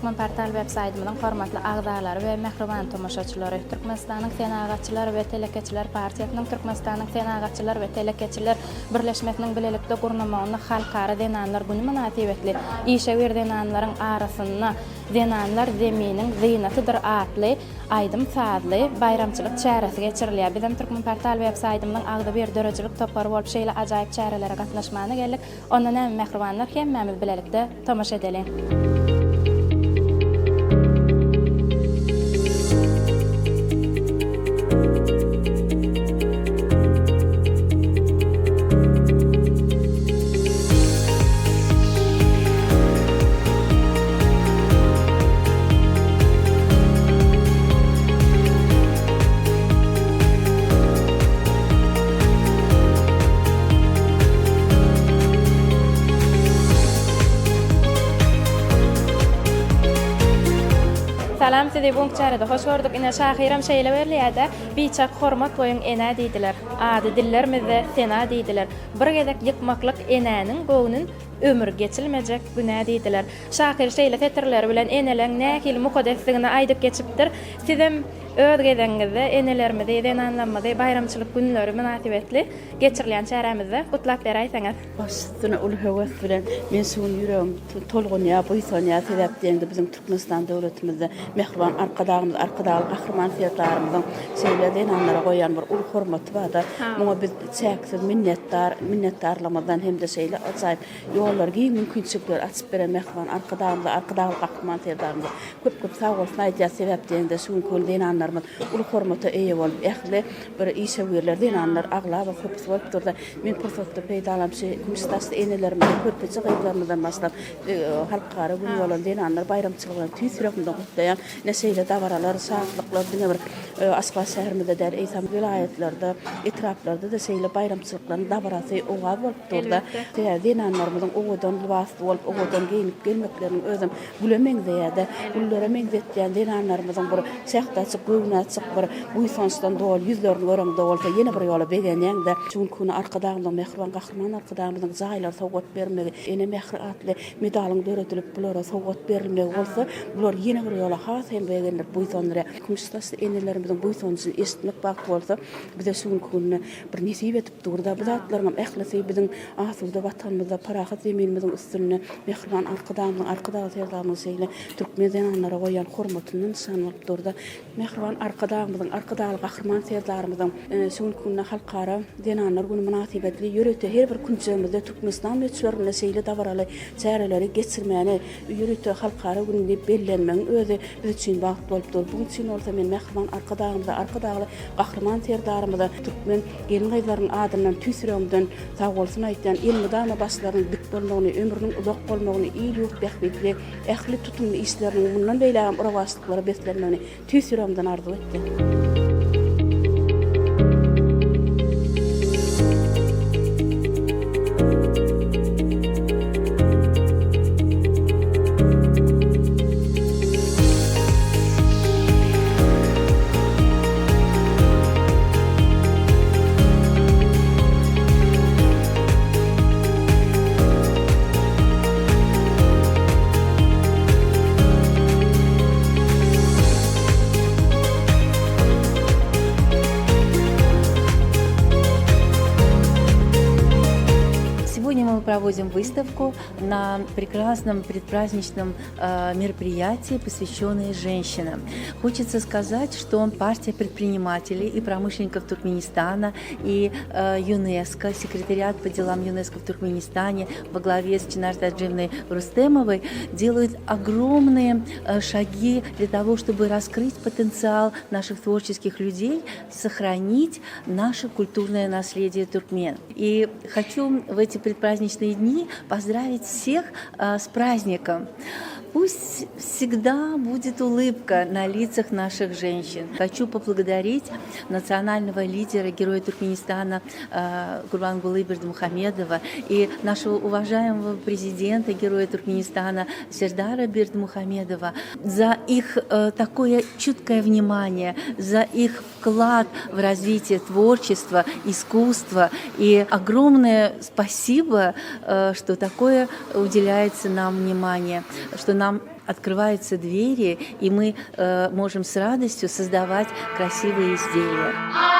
Türkmenportal web saýtymyzyň hormatly agzalary we mähriban tomaşaçylary! Türkmenistanyň Senagatçylar we telekeçiler partiýasynyň Türkmenistanyň Senagatçylar we telekeçiler birleşmesiniň bilelikde gurnamagynda Halkara zenanlar güni mynasybetli işewür zenanlaryň arasynda Zenanlar Zeminiň zynatydyr atly aýdym-sazly baýramçylyk çäresi geçirilýär. Bizem Türkmenportal web saýtymyzyň agzybir döredijilik topary bolup şeýle ajaýyp çärelere gatnaşmana geldik. Onda näme mähribanlar hemmämiz bilelikde tomaşa edeliň. Salam sizi bu çärede hoş gördük. Ine şahyram şeýle belleýärde, Biçak hormat goýuň enä diýdiler. Ady dillerimizde sena diýdiler. Bir gezek ýykmaklyk enäniň göwnün ömür geçilmejek günä diýdiler. Şahyr şeýle setirleri bilen eneleň nähili mukadesdigini aýdyp geçipdir. Sizem öz gezegiňizde enelerimizi, zenanlarymyzy baýramçylyk günleri mynasybetli geçirilýän çärämizde gutlap beräýseňiz. Baş üstüne uly höwes bilen men şu gün ýüregim tolgunýar, buýsanýar, sebäp diýeňde biziň Türkmenistan döwletimizde mähriban Arkadagymyz, Arkadagly Gahryman Serdarymyzyň şeýle zenanlara goýýan bir uly hormaty barda. Muňa biz çäksiz minnetdar, minnetdarlygymyzdan hem-de şeýle ajaýyp ýollary, giň mümkinçilikleri açyp beren mähriban Arkadagymyza, Arkadagly Gahryman Serdarymyza köp-köp sagbolsun aýdýarys. Sebäp diýeňde şu günki gün zenanlarymyz uly hormata eýe bolup, ähli bir işewürler, zenanlar aglaba köpüsi bolup durda. Men pursatdan peýdalanyp şu kümüş saçly enelerimizden, körpeje gyzlarymyzdan başlap, Halkara güni bolan zenanlar baýramçylygy bilen tüýs ýüregimden gutlaýan. Ine şeýle dabaralar, şatlyklar diňe bir Aşgabat şäherimizde däl, eýsem welaýatlarda, etraplarda-da şeýle baýramçylyklaryň dabarasy owaz bolup dur-da. Sebäbi zenanlarymyzyň owadan lybasly bolup, owadan geýnip gelmekleriniň özem güle meňzeýär-de. Güllere meňzetýän zenanlarymyzyň bir şähdi açyk, göwni açyk, bir buýsançdan doly ýüzlerini göreňde bolsa ýene bir ýola begenýäň-de. Şu günki güni Arkadagymyzyň, mähriban Gahryman Arkadagymyzyň jaýlary sowgat bermegi, Ene mähri atly medalyň döredilip, bulara sowgat berilmegi bolsa, bulary ýene bir ýola has hem begendirip, buýsandyrýar. Kümüş saçly enelerimiziň buýsanjyny eşitmek bagty bolsa, bize şu günki günde bir nesip edip dur-da. Bu zatlaryňam ählisi biziň asuda Watanymyzda, parahat Zeminimiziň üstünde mähriban Arkadagymyzyň, Arkadagly Serdarymyzyň şeýle türkmen zenanlara goýýan hormatyndan nyşan bolup dur-da. Mähriban Arkadagymyzyň, Arkadagly Gahryman Serdarymyzyň şu günki günde Halkara zenanlar güni mynasybetli ýörite her bir künjegimizde Türkmenistan möçberinde şeýle dabaraly çäreleri geçirmäni ýörite Halkara güni diýip bellenmegiň özi biz üçin bagt bolup dur. Buň üçin bolsa men mähriban Arkadagymyza, Arkadagly Gahryman Serdarymyza türkmen gelin-gyzlarynyň adyndan tüýs ýüregimden sagbolsun aýtýan. Elmydama başlarynyň dik bolmagyny, ömrüniň uzak bolmagyny, il-ýurt bähbitli ähli tutumly işleriniň mundan beýlägem rowaçlyklara beslenmegini tüýs ýüregimden arzuw etdim. Сегодня мы проводим выставку на прекрасном предпраздничном э, мероприятии, посвященное женщинам. Хочется сказать, что партия предпринимателей и промышленников Туркменистана и э, ЮНЕСКО, секретариат по делам ЮНЕСКО в Туркменистане во главе с Чинар Таджимной Рустемовой делают огромные э, шаги для того, чтобы раскрыть потенциал наших творческих людей, сохранить наше культурное наследие туркмен. И хочу в эти предпраздничные дни поздравить всех э, с праздником. Пусть всегда будет улыбка на лицах наших женщин. Хочу поблагодарить национального лидера, героя Туркменистана э, Гурбангулы Бердымухамедова и нашего уважаемого президента, героя Туркменистана Сердара Бердымухамедова за их э, такое чуткое внимание, за их вклад в развитие творчества, искусства. И огромное спасибо, э, что такое уделяется нам внимание, что. нам открываются двери, и мы э, можем с радостью создавать красивые изделия.